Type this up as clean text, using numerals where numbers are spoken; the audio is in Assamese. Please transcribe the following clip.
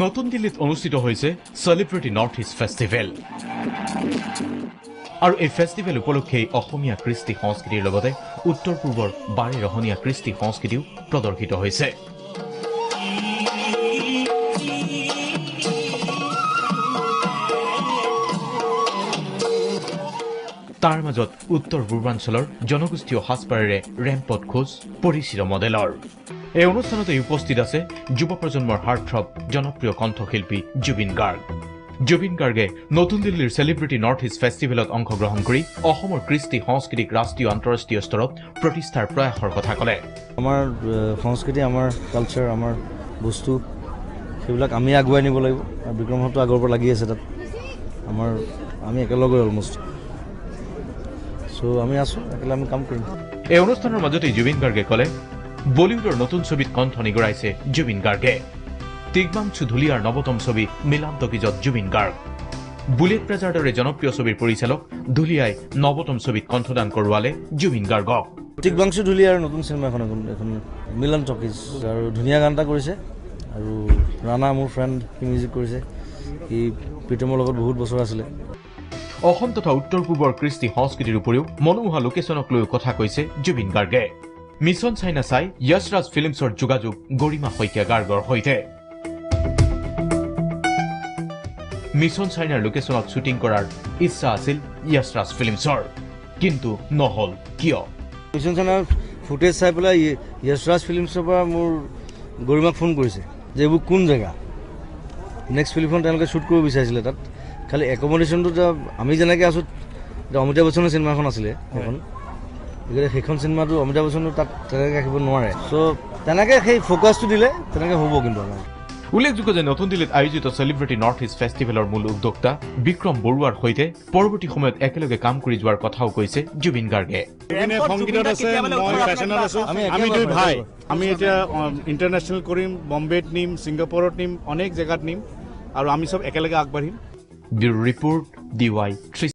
নতুন দিল্লীত অনুষ্ঠিত হৈছে চেলিব্ৰিটি নৰ্থ ইষ্ট ফেষ্টিভেল আৰু এই ফেষ্টিভেল উপলক্ষে অসমীয়া কৃষ্টি সংস্কৃতিৰ লগতে উত্তৰ পূৰ্বৰ বাৰে ৰহণীয়া কৃষ্টি সংস্কৃতিও প্ৰদৰ্শিত হৈছে। তাৰ মাজত উত্তৰ পূৰ্বাঞ্চলৰ জনগোষ্ঠীয় সাজপাৰেৰে ৰেম্পত খোজ পৰিচিত মডেলৰ। এই অনুষ্ঠানতে উপস্থিত আছে যুৱ প্ৰজন্মৰ হাৰ্টথ্ৰব জনপ্ৰিয় কণ্ঠশিল্পী জুবিন গাৰ্গ। জুবিন গাৰ্গে নতুন দিল্লীৰ চেলিব্ৰিটি নৰ্থ ইষ্ট ফেষ্টিভেলত অংশগ্ৰহণ কৰি অসমৰ কৃষ্টি সংস্কৃতিক ৰাষ্ট্ৰীয় আন্তঃৰাষ্ট্ৰীয় স্তৰত প্ৰতিষ্ঠাৰ প্ৰয়াসৰ কথা ক'লে। আমাৰ সংস্কৃতি, আমাৰ কালচাৰ, আমাৰ বস্তু সেইবিলাক আমি আগুৱাই নিব লাগিব। আৰু বিক্ৰমহঁতো আগৰ পৰা লাগি আছে তাত, আমি একেলগে অলমষ্ট। চ' আমি আছোঁ, একেলগে আমি কাম কৰিম। এই অনুষ্ঠানৰ মাজতে জুবিন গাৰ্গে ক'লে বলিউডৰ নতুন ছবিত কণ্ঠ নিগৰাইছে জুবিন গাৰ্গে। তিগমাংশু ধুলীয়াৰ নৱতম ছবি মিলান টকিজত জুবিন গাৰ্গ। বুলেট ৰাজাৰ দৰে জনপ্ৰিয় ছবিৰ পৰিচালক ধুলীয়াই নৱতম ছবিত কণ্ঠদান কৰোৱালে জুবিন গাৰ্গক। তিগমাংশু ধুলীয়াৰ নতুন চিনেমা এখন মিলন টকিজ, আৰু ধুনীয়া গান এটা কৰিছে। আৰু ৰাণা মোৰ ফ্ৰেণ্ড, সি মিউজিক কৰিছে, সি প্ৰীতমৰ লগত বহুত বছৰ আছিলে। অসম তথা উত্তৰ পূৰ্বৰ কৃষ্টি সংস্কৃতিৰ উপৰিও মনোমোহা লোকেশ্যনক লৈও কথা কৈছে জুবিন গাৰ্গে। মিছন চাইনা চাই য়শৰাজ ফিল্মছৰ যোগাযোগ গৰিমা শইকীয়া গাৰ্গৰ সৈতে। মিছন চাইনাৰ লোকেশ্যনত শ্বুটিং কৰাৰ ইচ্ছা আছিল য়শৰাজ ফিল্মছৰ, কিন্তু নহল কিয়? মিছন চাইনাৰ ফুটেজ চাই পেলাই য়শৰাজ ফিল্মছৰ পৰা মোৰ গৰিমাক ফোন কৰিছে যে এইবোৰ কোন জেগা। নেক্সট ফিল্মখন তেওঁলোকে শ্বুট কৰিব বিচাৰিছিলে তাত, খালি একমডেশ্যনটো আমি যেনেকৈ আছোঁ, অমিতাভ বচ্চনৰ চিনেমাখন আছিলে সেইখন, গতিকে সেইখন চিনেমাটো অমিতাভ বচ্চনো তাত তেনেকৈ ৰাখিব নোৱাৰে। চ' তেনেকৈ সেই ফ'কাছটো দিলে তেনেকৈ হ'ব। কিন্তু আমাৰ উল্লেখযোগ্য যে নতুন দিল্লীত আয়োজিত চেলিব্ৰিটি নৰ্থ ইষ্ট ফেষ্টিভেলৰ মূল উদ্যোক্তা বিক্ৰম বৰুৱাৰ সৈতে পৰৱৰ্তী সময়ত একেলগে কাম কৰি যোৱাৰ কথাও কৈছে জুবিন গাৰ্গে। সংগীতত আছে, মই ফেশ্বনত আছোঁ, আমি দুই ভাই। আমি এতিয়া ইণ্টাৰনেশ্যনেল কৰিম, বম্বেত নিম, ছিংগাপুৰত নিম, অনেক জেগাত নিম আৰু আমি চব একেলগে আগবাঢ়িম। Bureau report, DY 3।